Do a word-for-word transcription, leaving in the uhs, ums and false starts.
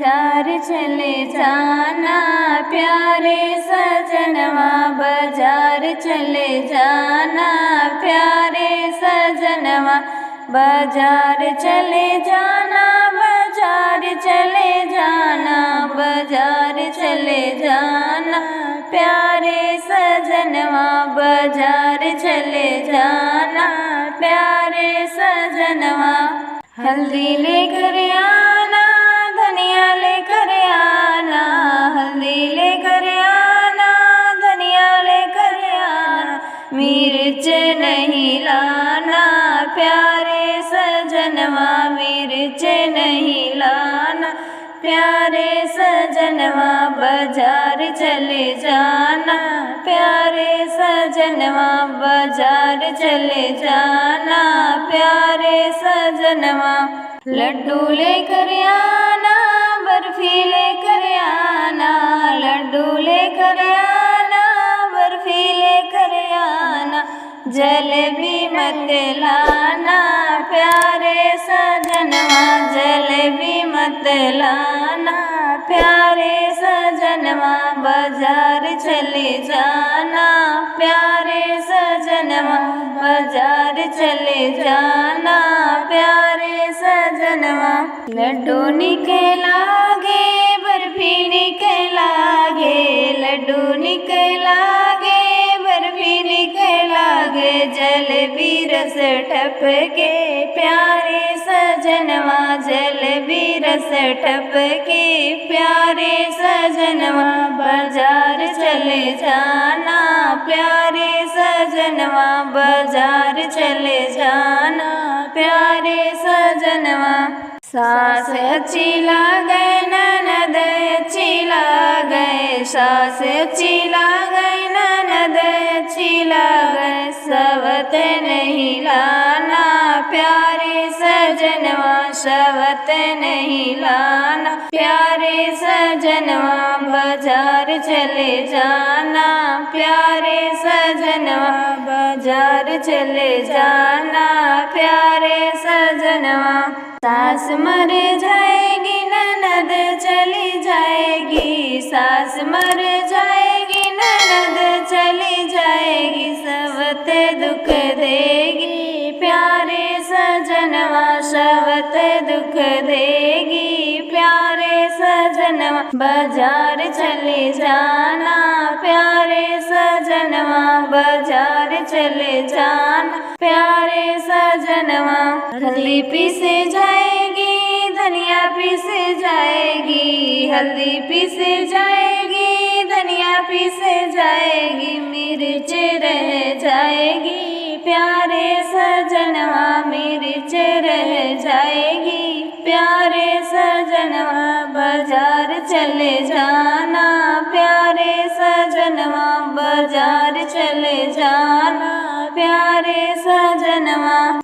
बाजार चले जाना प्यारे सजनवा, बाजार चले जाना प्यारे सजनवा, बाजार चले जाना, बाजार चले जाना, बाजार चले जाना प्यारे सजनवा, बाजार चले जाना प्यारे सजनवा। हल्दी लेकर आना, धनिया लेकर आना, हल्दी लेकर आना, धनिया लेकर आना, मिर्च नहीं लाना प्यारे सजनवा, मिर्च नहीं लाना प्यारे सजनवा, बाजार चले जाना प्यारे सजनवा, बाजार चले जाना प्यारे सजनवा। लड्डू लेकर आना, बर्फी लेकर आना, लड्डू लेकर आना, बर्फी लेकर आना, जलेबी मत लाना प्यारे सजनवा, जलेबी मत लाना प्यारे सजनवा, बाजार चले जाना प्यारे सजनवा, बाजार चले जाना प्यारे सजनवा। लड्डू निक लागे, बर्फी निक लागे, लड्डू निक लागे, बर्फी निक लागे, जलेबी रस टपके प्यारे सजनवा, जलेबी रस टपके प्यारे सजनवा। बाजार चले जाना प्यारे सजनवा, बाजार चले जाना प्यारे सजनवा। सास अच्छी लागे, ननद अच्छी लागे, सास अच्छी लागे, ननद अच्छी लागे, सवत नहीं लाना प्यारे सजनवा, सवत नहीं लाना प्यारे सजनवा। बाजार चले जाना प्यारे सजनवा, बाजार चले जाना प्यारे सजनवा। सास मर जाएगी, ननद चली जाएगी, सास मर जाएगी, ननद चली जाएगी, सवत दुख देगी प्यारे सजनवा, सवत दुख देगी प्यारे सजनवा। बाजार चले जाना प्यारे सजनवा, बाजार चले जाना प्यारे सजनवा। हल्दी पीसे जाएगी, धनिया पीसे जाएगी, हल्दी पीसे जाएगी, धनिया पीसे जाएगी, मिर्च रह जाएगी प्यारे सजनवा, मिर्च रह जाएगी प्यारे सजनवा। बाजार चले जाना प्यारे सजनवा, बाजार चले जाना प्यारे सजनवा।